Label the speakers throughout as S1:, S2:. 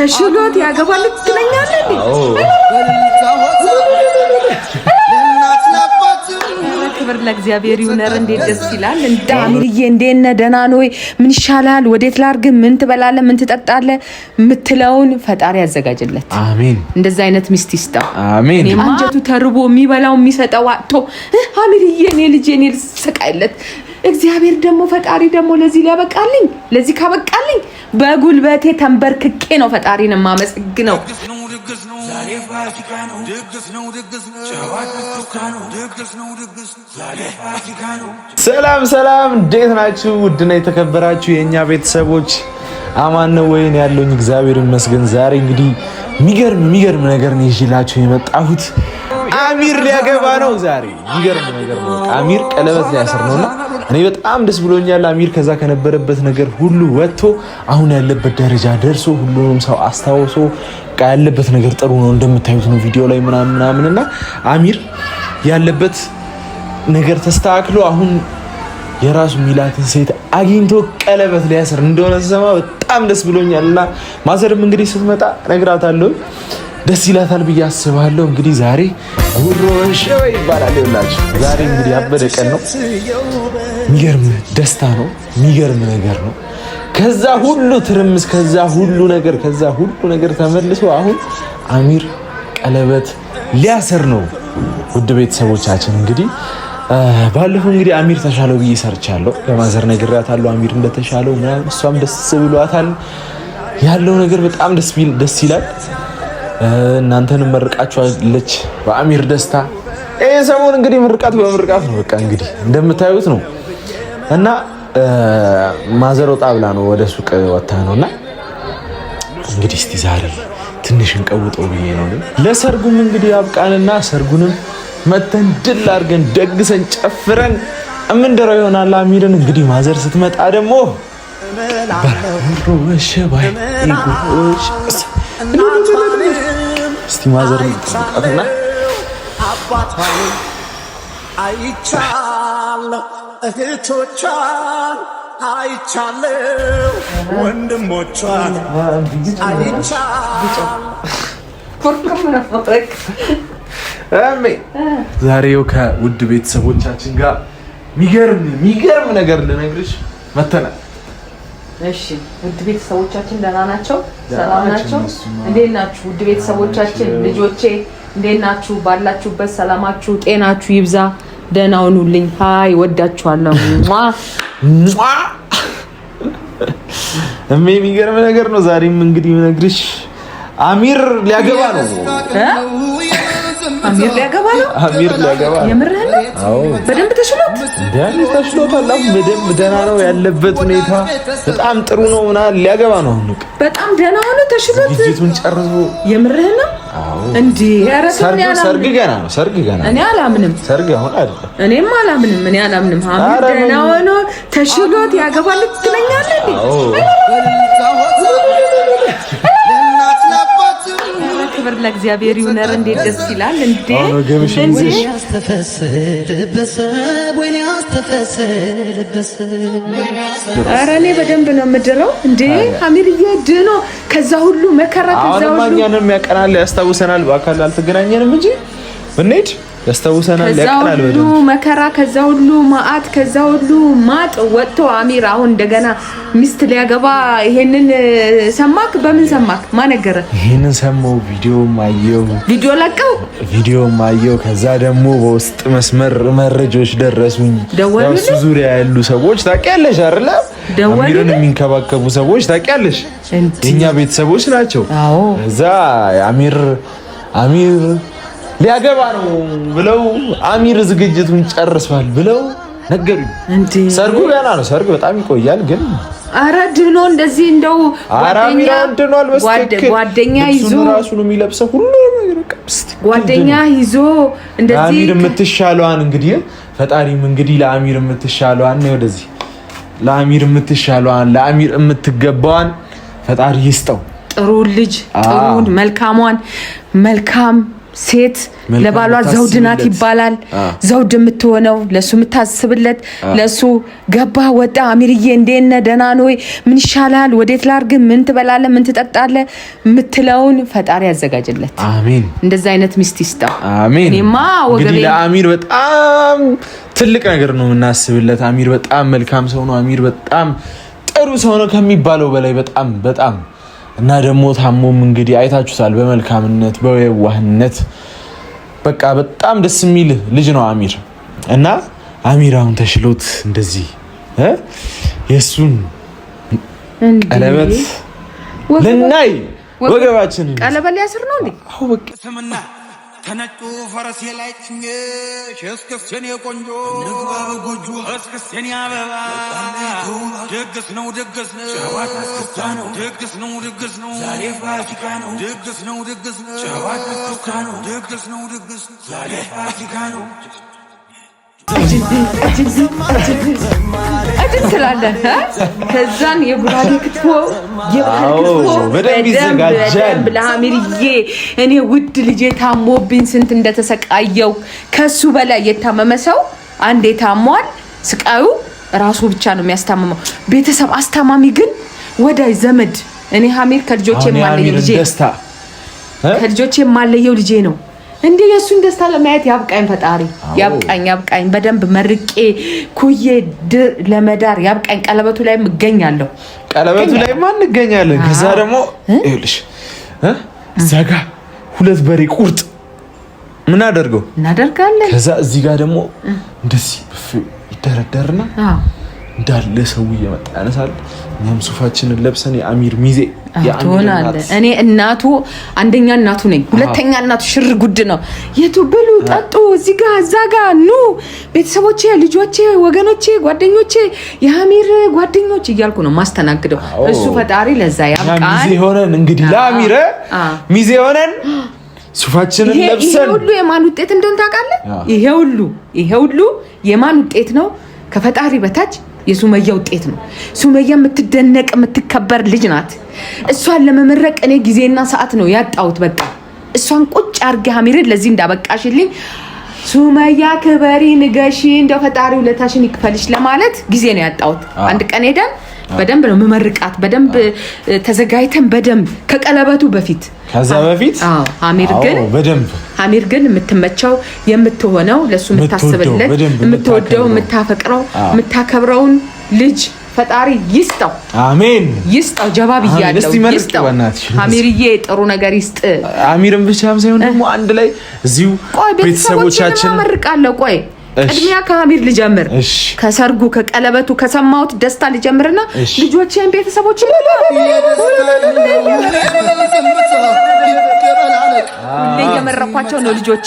S1: ተሽሎት ያገባል ትለኛለህ እንዴ? ክብር ለእግዚአብሔር ይሁን። ኧረ እንዴት ደስ ይላል! እንደ አሚርዬ እንዴት ነህ? ደህና ነህ ወይ? ምን ይሻላል? ወዴት ላድርግ? ምን ትበላለህ? ምን ትጠጣለህ? የምትለውን ፈጣሪ ያዘጋጅለት።
S2: አሜን።
S1: እንደዛ አይነት ሚስት ይስጠው።
S2: አሜን።
S1: አንጀቱ ተርቦ የሚበላው የሚሰጠው አጥቶ አሚርዬ እኔ ልጄ እኔ ልሰቃይለት። እግዚአብሔር ደግሞ ፈጣሪ ደግሞ ለዚህ ሊያበቃልኝ፣ ለዚህ ካበቃልኝ በጉልበቴ ተንበርክኬ ነው ፈጣሪን የማመሰግነው።
S2: ሰላም ሰላም፣ እንዴት ናችሁ? ውድና የተከበራችሁ የእኛ ቤተሰቦች አማን ነው ወይን? ያለውኝ እግዚአብሔር ይመስገን። ዛሬ እንግዲህ የሚገርም የሚገርም ነገር ነው ይዤላችሁ የመጣሁት። አሚር ሊያገባ ነው ዛሬ። የሚገርም ነገር ነው። አሚር ቀለበት ሊያስር ነውና እኔ በጣም ደስ ብሎኛል። አሚር ከዛ ከነበረበት ነገር ሁሉ ወጥቶ አሁን ያለበት ደረጃ ደርሶ ሁሉንም ሰው አስታውሶ ያለበት ነገር ጥሩ ነው እንደምታዩት ነው ቪዲዮ ላይ ምናምን ምናምን እና አሚር ያለበት ነገር ተስተካክሎ አሁን የራሱ ሚላትን ሴት አግኝቶ ቀለበት ሊያስር እንደሆነ ስሰማ በጣም ደስ ብሎኛል። እና ማዘርም እንግዲህ ስትመጣ እነግራታለሁ፣ ደስ ይላታል ብዬ አስባለሁ። እንግዲህ ዛሬ ጉሮ ሸበ ይባላል ይላችሁ። ዛሬ እንግዲህ ያበደ ቀን ነው። የሚገርም ደስታ ነው። የሚገርም ነገር ነው። ከዛ ሁሉ ትርምስ፣ ከዛ ሁሉ ነገር፣ ከዛ ሁሉ ነገር ተመልሶ አሁን አሚር ቀለበት ሊያስር ነው። ውድ ቤተሰቦቻችን እንግዲህ ባለፈው እንግዲህ አሚር ተሻለው ብዬ ሰርቻለሁ። ለማዘር ነግሬያታለሁ አሚር እንደተሻለው ምናምን፣ እሷም ደስ ብሏታል። ያለው ነገር በጣም ደስ ይላል። እናንተንም መርቃችኋለች በአሚር ደስታ። ይህ ሰሞን እንግዲህ ምርቃት በምርቃት ነው። በቃ እንግዲህ እንደምታዩት ነው እና ማዘር ወጣ ብላ ነው ወደ ሱቅ ወታ ነው እና እንግዲህ እስቲ ዛሬ ትንሽ እንቀውጠው ብዬ ነው። ለሰርጉም እንግዲህ አብቃንና ሰርጉንም መተን ድል አድርገን ደግሰን ጨፍረን እምንደረው ይሆናል። አሚርን እንግዲህ ማዘር ስትመጣ ደግሞ እስቲ ማዘር ጠብቃትና
S3: አይቻለሁ እህቶቿን አይቻለሁ ወንድሞቿን አይቻለሁ።
S2: ዛሬው ከውድ ቤተሰቦቻችን ጋር የሚገርም የሚገርም ነገር ልነግርሽ መተናል።
S1: እሺ ውድ ቤተሰቦቻችን ደህና ናቸው? ሰላም ናቸው? እንዴት ናችሁ? ውድ ቤተሰቦቻችን ልጆቼ እንዴት ናችሁ? ባላችሁበት ሰላማችሁ ጤናችሁ ይብዛ። ደህና ሁኑልኝ። Hi ወዳችኋለሁ።
S2: እሜ የሚገርም ነገር ነው። ዛሬም እንግዲህ ነግርሽ አሚር ሊያገባ ነው።
S1: አሚር ሊያገባ ነው።
S2: አሚር ሊያገባ ነው።
S1: የምርህን ነው?
S2: አዎ፣
S1: በደንብ ተሽሎት
S2: ደህና ተሽሎታል። አሁን በደንብ ደህና ነው ያለበት ሁኔታ በጣም ጥሩ ነው። ምናምን ሊያገባ ነው። አሁን
S1: በጣም ደህና ሆኖ ተሽሎት
S2: ዝግጅቱን ጨርሶ።
S1: የምርህን ነው?
S2: አዎ።
S1: እንዴ ኧረ
S2: ሰርግ ገና ነው። ሰርግ ገና
S1: እኔ አላምንም።
S2: ሰርግ አሁን አይደለም።
S1: እኔም አላምንም። እኔ አላምንም። አሚር ደህና ሆኖ ተሽሎት ያገባል ትለኛለህ እንዴ? ክብር ለእግዚአብሔር ይሁን። ኧረ እንዴት ደስ ይላል! እንዴ ኧረ እኔ በደንብ ነው የምድረው። እንዴ አሚርዬ ድኖ ከዛ ሁሉ መከራ ከዛ ሁሉ
S2: እኛንም ያቀናል፣ ያስታውሰናል። በአካል አልተገናኘንም እንጂ ብንሄድ ያስታውሰናል፣ ያቀናል።
S1: ከዛ ሁሉ መከራ፣ ከዛ ሁሉ መዓት፣ ከዛ ሁሉ ማጥ ወጥቶ አሚር አሁን እንደገና ሚስት ሊያገባ ይሄንን ሰማክ? በምን ሰማክ? ማን ነገረ?
S2: ይሄንን ሰማው፣ ቪዲዮም አየው፣
S1: ቪዲዮ ለቀው፣
S2: ቪዲዮም አየው። ከዛ ደግሞ በውስጥ መስመር መረጃዎች ደረሱኝ።
S1: ደወሉልኝ።
S2: እሱ ዙሪያ ያሉ ሰዎች ታውቂያለሽ አይደለ? አሚርን የሚንከባከቡ ሰዎች ታውቂያለሽ፣ የኛ ቤተሰቦች ናቸው። እዛ አሚር አሚር ሊያገባ ነው ብለው አሚር ዝግጅቱን ጨርሷል ብለው ነገሩኝ። ሰርጉ ገና ነው። ሰርግ በጣም ይቆያል። ግን
S1: ኧረ ድኖ እንደዚህ እንደው
S2: ጓደኛ
S1: ጓደኛ ይዞ
S2: ራሱ ነው የሚለብሰው ሁሉ
S1: ጓደኛ ይዞ እንደዚህ
S2: ለአሚር የምትሻለዋን እንግዲህ ፈጣሪም እንግዲህ ለአሚር የምትሻለዋን ነው ወደዚህ ለአሚር የምትሻለዋን ለአሚር የምትገባዋን ፈጣሪ ይስጠው።
S1: ጥሩ ልጅ ጥሩን መልካሟን መልካም ሴት ለባሏ ዘውድ ናት ይባላል። ዘውድ የምትሆነው ለሱ የምታስብለት ለሱ ገባ ወጣ፣ አሚርዬ እንዴት ነህ? ደህና ነህ ወይ? ምን ይሻላል? ወዴት ላርግ? ምን ትበላለህ? ምን ትጠጣለህ? የምትለውን ፈጣሪ ያዘጋጅለት።
S2: አሜን።
S1: እንደዛ አይነት ሚስት ይስጠው።
S2: አሜን።
S1: እኔማ ወገቤ
S2: ለአሚር በጣም ትልቅ ነገር ነው የምናስብለት። አሚር በጣም መልካም ሰው ነው። አሚር በጣም ጥሩ ሰው ነው ከሚባለው በላይ በጣም በጣም እና ደግሞ ታሞም እንግዲህ አይታችሁታል። በመልካምነት በየዋህነት በቃ በጣም ደስ የሚል ልጅ ነው አሚር። እና አሚር አሁን ተሽሎት እንደዚህ የእሱን ቀለበት ልናይ ወገባችን
S1: ቀለበት ሊያስር ነው እንዴ?
S3: ተነጩ ፈረሴ ላይ ጭኜሽ እስክስቴን የቆንጆ ጎጆ እስክስቴን አበባ ድግስ ነው ድግስ ነው ድግስ ነው ድግስ ነው ዛሬ ፋሲካ ነው ድግስ ነው ድግስ ነው ጨዋታ እስክስታ ነው ድግስ ነው ድግስ ነው ዛሬ ፋሲካ ነው።
S1: እጅን ትላለህ። ከዛን የጉራጌ ክትፎ የባህል ክትፎ
S2: በደንብ ይዘጋጃል።
S1: ለአሚርዬ እኔ ውድ ልጄ ታሞብኝ ስንት እንደተሰቃየው ከሱ በላይ የታመመ ሰው አንዴ ታሟል። ስቃዩ ራሱ ብቻ ነው የሚያስታምመው። ቤተሰብ አስታማሚ ግን ወዳጅ ዘመድ። እኔ ሀሚር ከልጆቼ የማለየው ልጄ ከልጆቼ የማለየው ልጄ ነው። እንዴ የእሱን ደስታ ለማየት ያብቃኝ ፈጣሪ፣ ያብቃኝ ያብቃኝ። በደንብ መርቄ ኩዬ ለመዳር ያብቃኝ። ቀለበቱ ላይ እገኛለሁ፣
S2: ቀለበቱ ላይ ማን እንገኛለን። ከዛ ደግሞ ይኸውልሽ እዛ ጋ ሁለት በሬ ቁርጥ ምን አደርገው
S1: እናደርጋለን።
S2: ከዛ እዚህ ጋር ደግሞ እንደዚህ ይደረደርና እንዳለ ሰው እየመጣ ያነሳል። እኛም ሱፋችንን ለብሰን የአሚር ሚዜ
S1: ትሆናለህ። እኔ እናቱ አንደኛ እናቱ ነኝ፣ ሁለተኛ እናቱ ሽር ጉድ ነው። የቱ ብሉ ጠጡ፣ እዚህ ጋ እዛ ጋ ኑ፣ ቤተሰቦቼ፣ ልጆቼ፣ ወገኖቼ፣ ጓደኞቼ፣ የአሚር ጓደኞች እያልኩ ነው ማስተናግደው። እሱ ፈጣሪ ለዛ ያብቃን።
S2: ሚዜ ሆነን እንግዲህ ለአሚር ሚዜ ሆነን ሱፋችንን ለብሰን
S1: ይሄ ሁሉ የማን ውጤት እንደሆነ ታውቃለህ? ይሄ ሁሉ ይሄ ሁሉ የማን ውጤት ነው? ከፈጣሪ በታች የሱመያ ውጤት ነው። ሱመያ የምትደነቅ የምትከበር ልጅ ናት። እሷን ለመመረቅ እኔ ጊዜና ሰዓት ነው ያጣሁት። በቃ እሷን ቁጭ አድርጌ ሀሚርን ለዚህ እንዳበቃሽልኝ ሱመያ ክበሪ፣ ንገሺ፣ እንደ ፈጣሪ ውለታሽን ይክፈልሽ ለማለት ጊዜ ነው ያጣሁት። አንድ ቀን ሄደን በደንብ ነው መመርቃት፣ በደንብ ተዘጋጅተን፣ በደንብ ከቀለበቱ በፊት
S2: ከዛ በፊት
S1: አሚር ግን
S2: በደንብ
S1: አሚር ግን የምትመቸው የምትሆነው ለሱ የምታስብለት የምትወደው የምታፈቅረው የምታከብረውን ልጅ ፈጣሪ ይስጠው።
S2: አሜን
S1: ይስጠው። ጀባብ እያለው ይስጠው። አሚርዬ ጥሩ ነገር ይስጥ።
S2: አሚርም ብቻም ሳይሆን ደግሞ አንድ ላይ እዚሁ ቤተሰቦቻችን
S1: አመርቃለሁ። ቆይ ቅድሚያ ከአሚር ልጀምር። ከሰርጉ ከቀለበቱ ከሰማሁት ደስታ ልጀምርና ልጆቼን ቤተሰቦችን ሁሌ እየመረኳቸው ነው ልጆቼ።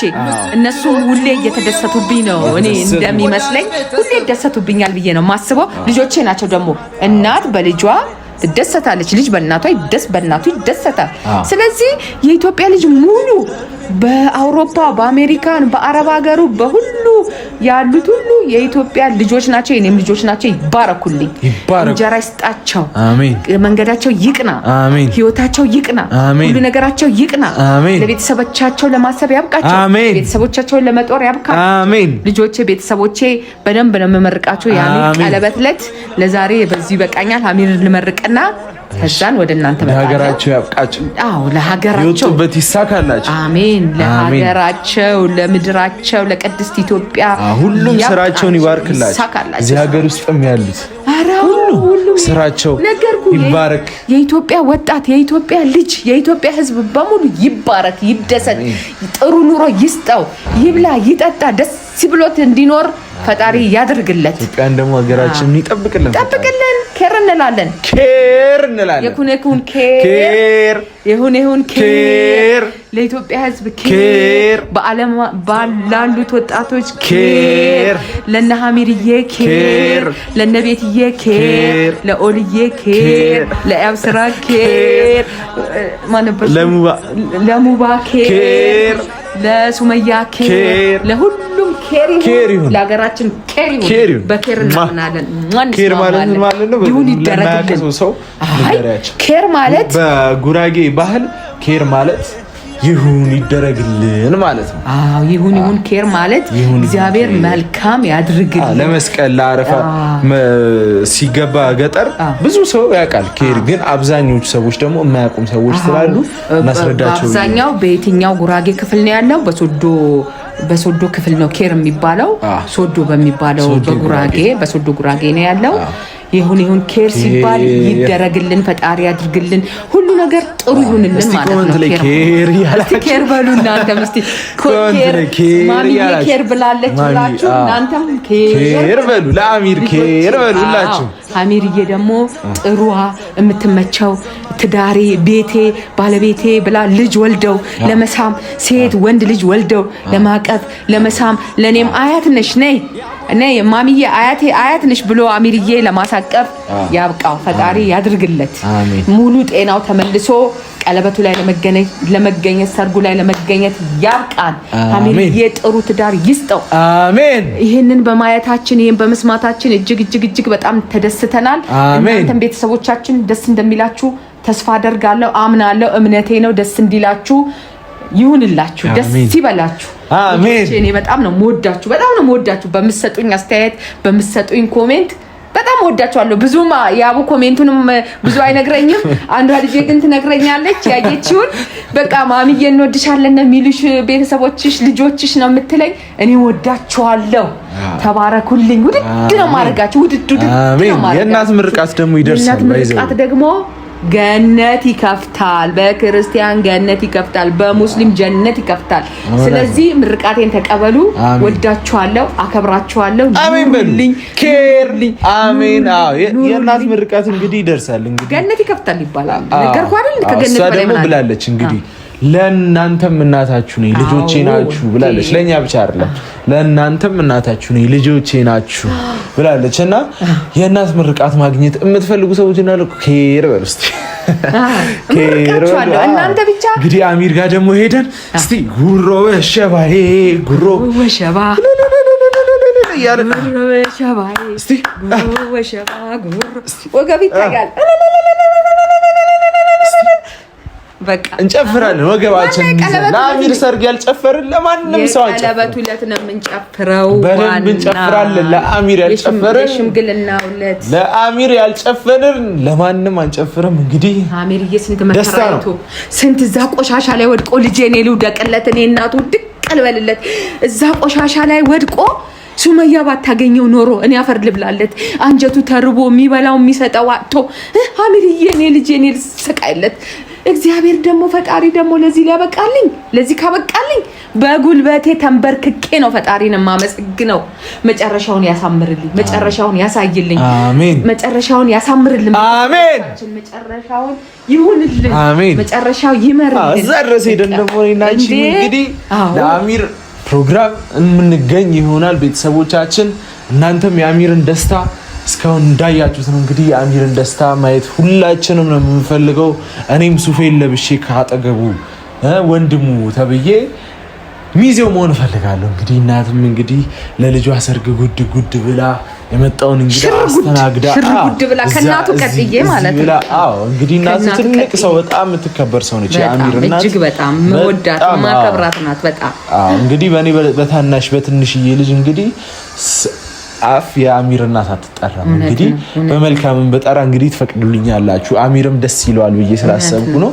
S1: እነሱም ሁሌ እየተደሰቱብኝ ነው። እኔ እንደሚመስለኝ ሁሌ ይደሰቱብኛል ብዬ ነው ማስበው። ልጆቼ ናቸው ደግሞ እናት በልጇ ትደሰታለች። ልጅ በእናቷ ይደስ በእናቱ ይደሰታል። ስለዚህ የኢትዮጵያ ልጅ ሙሉ በአውሮፓ፣ በአሜሪካን፣ በአረብ ሀገሩ በሁሉ ያሉት ሁሉ የኢትዮጵያ ልጆች ናቸው፣ የኔም ልጆች ናቸው። ይባረኩልኝ፣ እንጀራ ይስጣቸው፣ መንገዳቸው ይቅና፣ ህይወታቸው ይቅና፣ ሁሉ ነገራቸው ይቅና። ለቤተሰቦቻቸው ለማሰብ ያብቃቸው፣ ቤተሰቦቻቸውን ለመጦር ያብቃቸው። ልጆቼ፣ ቤተሰቦቼ በደንብ ነው የምመርቃቸው። የአሚር ቀለበት ዕለት ለዛሬ በዚሁ ይበቃኛል። አሚርን ልመርቅና ከዛን ወደ እናንተ
S2: ለሀገራቸው ያብቃቸው።
S1: አዎ ለሀገራቸው
S2: የወጡበት ይሳካላቸው።
S1: አሜን። ለሀገራቸው፣ ለምድራቸው፣ ለቅድስት ኢትዮጵያ
S2: ሁሉም ስራቸውን ይባርክላቸው። እዚህ ሀገር ውስጥም ያሉት ሁሉም ስራቸው ይባረክ።
S1: የኢትዮጵያ ወጣት፣ የኢትዮጵያ ልጅ፣ የኢትዮጵያ ሕዝብ በሙሉ ይባረክ፣ ይደሰት፣ ጥሩ ኑሮ ይስጠው፣ ይብላ፣ ይጠጣ፣ ደስ ብሎት እንዲኖር ፈጣሪ ያድርግለት።
S2: ኢትዮጵያን ደግሞ ሀገራችንን ይጠብቅልን፣
S1: ይጠብቅልን። ኬር እንላለን፣
S2: ኬር እንላለን።
S1: የኩን የኩን ኬር፣ የሁን የሁን ኬር፣ ለኢትዮጵያ ሕዝብ ኬር፣ በዓለም ላሉት ወጣቶች ኬር፣ ለነ ሀሚርዬ ኬር፣ ለነ ቤትዬ ኬር፣ ለኦልዬ ኬር፣ ለአብስራ ኬር፣ ማነበር ለሙባ ኬር፣ ለሱመያ ኬር፣ ለሁሉም ኬር ይሁን፣ ለሀገራችን ኬር ይሁን። በኬር እናምናለን።
S2: ኬር ማለት ምን ማለት ነው?
S1: ይሁን ይደረግልን።
S2: ሰው
S1: ኬር ማለት
S2: በጉራጌ ባህል ኬር ማለት ይሁን ይደረግልን ማለት ነው።
S1: አዎ ይሁን ይሁን ኬር ማለት እግዚአብሔር መልካም ያድርግልን።
S2: ለመስቀል ለአረፋ ሲገባ ገጠር ብዙ ሰው ያውቃል ኬር፣ ግን አብዛኞቹ ሰዎች ደግሞ የማያውቁም ሰዎች ስላሉ እናስረዳቸው።
S1: አብዛኛው በየትኛው ጉራጌ ክፍል ነው ያለው? በሶዶ ክፍል ነው ኬር የሚባለው። ሶዶ በሚባለው በጉራጌ በሶዶ ጉራጌ ነው ያለው። ይሁን ይሁን ኬር ሲባል ይደረግልን፣ ፈጣሪ ያድርግልን፣ ሁሉ ነገር ጥሩ ይሁንልን ማለት ነው።
S2: ኬር
S1: ኬር በሉ እናንተም እስቲ ማሚዬ ኬር ብላለች ብላችሁ እናንተም
S2: ኬር በሉ፣ ለአሚር ኬር በሉ ሁላችሁ።
S1: አሚርዬ ደግሞ ጥሩዋ የምትመቸው ትዳሬ፣ ቤቴ፣ ባለቤቴ ብላ ልጅ ወልደው ለመሳም ሴት ወንድ ልጅ ወልደው ለማቀፍ ለመሳም ለእኔም አያት ነሽ ነይ ነይ ማሚዬ አያቴ አያት ነሽ ብሎ አሚርዬ ለማሳቀፍ ያብቃው፣ ፈጣሪ ያድርግለት። ሙሉ ጤናው ተመልሶ ቀለበቱ ላይ ለመገኘት ሰርጉ ላይ ለመገኘት ያብቃን። አሚርዬ ጥሩ ትዳር ይስጠው።
S2: አሜን።
S1: ይህንን በማየታችን ይህን በመስማታችን እጅግ እጅግ እጅግ በጣም ተደስተናል። እናንተም ቤተሰቦቻችን ደስ እንደሚላችሁ ተስፋ አደርጋለሁ፣ አምናለሁ። እምነቴ ነው። ደስ እንዲላችሁ ይሁንላችሁ፣ ደስ ይበላችሁ።
S2: አሜን።
S1: እኔ በጣም ነው የምወዳችሁ፣ በጣም ነው የምወዳችሁ። በምትሰጡኝ አስተያየት፣ በምትሰጡኝ comment በጣም ወዳችኋለሁ። ብዙም ያቡ comment ኡንም ብዙ አይነግረኝም። አንዷ ልጄ ግን ትነግረኛለች ያየችውን። በቃ ማሚዬ እንወድሻለን ነው የሚሉሽ ቤተሰቦችሽ፣ ልጆችሽ ነው የምትለኝ። እኔ ወዳችኋለሁ። ተባረኩልኝ። ውድድ ነው የማደርጋችሁ። ውድድ ውድድ ነው የማደርጋችሁ።
S2: የእናት ምርቃት ደግሞ ይደርሳል።
S1: የእናት ምርቃት ደግሞ ገነት ይከፍታል። በክርስቲያን ገነት ይከፍታል፣ በሙስሊም ጀነት ይከፍታል። ስለዚህ ምርቃቴን ተቀበሉ። ወዳችኋለሁ፣ አከብራችኋለሁ።
S2: አሜን በሉልኝ። ኬር አሜን። አዎ የእናት ምርቃት እንግዲህ ይደርሳል። እንግዲህ
S1: ገነት ይከፍታል ይባላል። ነገርኩህ አይደል? ከገነት በላይ
S2: ደግሞ ብላለች እንግዲህ ለእናንተም እናታችሁ ነኝ ልጆቼ ናችሁ ብላለች። ለእኛ ብቻ አይደለም ለእናንተም እናታችሁ ነኝ ልጆቼ ናችሁ ብላለች። እና የእናት ምርቃት ማግኘት የምትፈልጉ ሰዎች እንዳለ ኬር በሉ እስኪ
S1: ኬር በሉ እናንተ ብቻ።
S2: እንግዲህ አሚር ጋር ደግሞ ሄደን እስቲ ጉሮ ወሸባዬ ጉሮ
S1: ወሸባ
S2: እያልን እስቲ
S1: ወገብ ይታያል። በቃ
S2: እንጨፍራለን። ወገባችን ለአሚር ሰርግ ያልጨፈርን ለማንም ሰው አንጨፍርም።
S1: የቀለበቱ ዕለት ነው የምንጨፍረው።
S2: በደንብ እንጨፍራለን። ለአሚር ያልጨፈርን
S1: የሽምግልናው ዕለት
S2: ለአሚር ያልጨፈርን ለማንም አንጨፍርም። እንግዲህ
S1: አሚርዬ ስንት መከራ አይቶ ስንት እዛ ቆሻሻ ላይ ወድቆ ልጄ እኔ ልውደቅለት እኔ እናቱ ድቅ ልበልለት እዛ ቆሻሻ ላይ ወድቆ ሱመያ ባታገኘው ኖሮ እኔ አፈር ልብላለት። አንጀቱ ተርቦ የሚበላው የሚሰጠው አጥቶ አሚርዬ እኔ ልጄ እኔ ልሰቃይለት እግዚአብሔር ደግሞ ፈጣሪ ደግሞ ለዚህ ሊያበቃልኝ ለዚህ ካበቃልኝ በጉልበቴ ተንበርክኬ ነው ፈጣሪን የማመሰግነው። መጨረሻውን ያሳምርልኝ፣ መጨረሻውን ያሳይልኝ፣
S2: አሜን።
S1: መጨረሻውን ያሳምርልኝ፣
S2: አሜን።
S1: መጨረሻውን ይሁንልኝ፣
S2: አሜን።
S1: መጨረሻው ይመርልን።
S2: እዛ ድረስ ሄደን ደግሞ እኔና አንቺ እንግዲህ ለአሚር ፕሮግራም የምንገኝ ይሆናል። ቤተሰቦቻችን እናንተም የአሚርን ደስታ እስካሁን እንዳያችሁት ነው። እንግዲህ የአሚርን ደስታ ማየት ሁላችንም ነው የምንፈልገው። እኔም ሱፌን ለብሼ ካጠገቡ ወንድሙ ተብዬ ሚዜው መሆን እፈልጋለሁ። እንግዲህ እናትም እንግዲህ ለልጇ ሰርግ ጉድ ጉድ ብላ የመጣውን እንግዲህ አስተናግዳ
S1: ሽር ጉድ ብላ ከእናቱ ቀጥዬ ማለት ነው።
S2: አዎ እንግዲህ እናቱ ትልቅ ሰው በጣም የምትከበር ሰው ነች። የአሚር እናት
S1: እጅግ በጣም መወዳት ማከብራት ናት። በጣም
S2: አዎ እንግዲህ በእኔ በታናሽ በትንሽዬ ልጅ እንግዲህ አፍ የአሚር እናት አትጠራም። እንግዲህ በመልካምም በጠራ እንግዲህ ትፈቅዱልኛላችሁ። አሚርም ደስ ይለዋል ብዬ ስላሰብኩ ነው።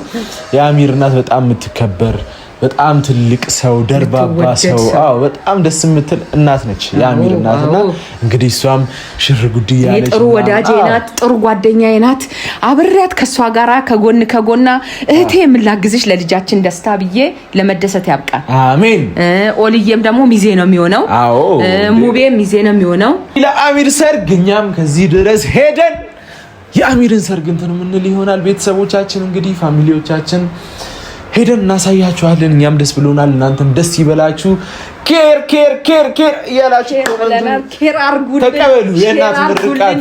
S2: የአሚር እናት በጣም የምትከበር በጣም ትልቅ ሰው፣ ደርባባ ሰው፣ አዎ በጣም ደስ የምትል እናት ነች የአሚር እናት። እና እንግዲህ እሷም ሽር ጉድ እያለች
S1: ጥሩ ወዳጄ ናት፣ ጥሩ ጓደኛዬ ናት። አብሬያት ከእሷ ጋራ ከጎን ከጎና እህቴ የምላግዝሽ ለልጃችን ደስታ ብዬ ለመደሰት ያብቃል።
S2: አሜን።
S1: ኦልዬም ደግሞ ሚዜ ነው የሚሆነው።
S2: አዎ
S1: ሙቤም ሚዜ ነው የሚሆነው
S2: ለአሚር ሰርግ። እኛም ከዚህ ድረስ ሄደን የአሚርን ሰርግ እንትን የምንል ይሆናል። ቤተሰቦቻችን እንግዲህ family ዎቻችን ሄደን እናሳያችኋለን። እኛም ደስ ብሎናል፣ እናንተም ደስ ይበላችሁ። ኬር ኬር ኬር ኬር እያላችሁ
S1: ኬር አርጉልን፣
S2: ተቀበሉ። የእናት ምርቃት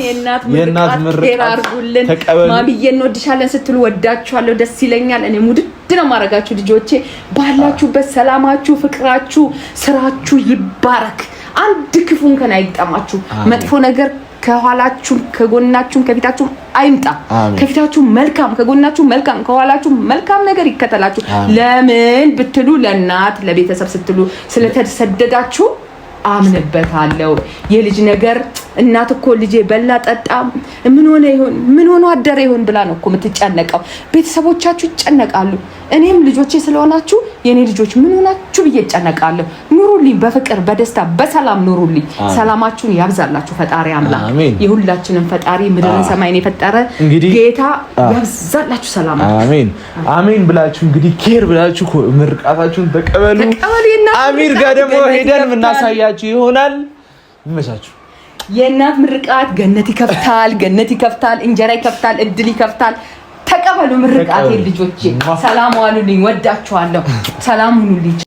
S1: የእናት ምርቃት አርጉልን። ማሚዬ እንወድሻለን ስትሉ ወዳችኋለሁ፣ ደስ ይለኛል። እኔም ውድድ ነው ማድረጋችሁ ልጆቼ። ባላችሁበት ሰላማችሁ፣ ፍቅራችሁ፣ ስራችሁ ይባረክ። አንድ ክፉ እንከን አይግጠማችሁ። መጥፎ ነገር ከኋላችሁም ከጎናችሁም ከፊታችሁም አይምጣ። ከፊታችሁ መልካም፣ ከጎናችሁ መልካም፣ ከኋላችሁ መልካም ነገር ይከተላችሁ። ለምን ብትሉ ለእናት ለቤተሰብ ስትሉ ስለተሰደዳችሁ አምንበታለሁ። የልጅ ነገር እናት እኮ ልጄ በላ ጠጣ ምን ሆነ ይሆን ምን ሆኖ አደረ ይሆን ብላ ነው እኮ የምትጨነቀው። ቤተሰቦቻችሁ ይጨነቃሉ። እኔም ልጆቼ ስለሆናችሁ የእኔ ልጆች ምን ሆናችሁ ብዬ እጨነቃለሁ። ኑሩልኝ፣ በፍቅር በደስታ በሰላም ኑሩልኝ። ሰላማችሁን ያብዛላችሁ ፈጣሪ አምላክ፣ የሁላችንም ፈጣሪ ምድርን ሰማይን የፈጠረ ጌታ ያብዛላችሁ ሰላም።
S2: አሜን አሜን ብላችሁ እንግዲህ ኬር ብላችሁ ምርቃታችሁን ተቀበሉ። አሚር ጋር ደግሞ ሄደን የምናሳያችሁ ይሆናል። ይመቻችሁ።
S1: የእናት ምርቃት ገነት ይከፍታል፣ ገነት ይከፍታል፣ እንጀራ ይከፍታል፣ እድል ይከፍታል። ተቀበሉ ምርቃቴ ልጆቼ። ሰላም ዋሉልኝ። ወዳችኋለሁ። ሰላም ሁኑልኝ።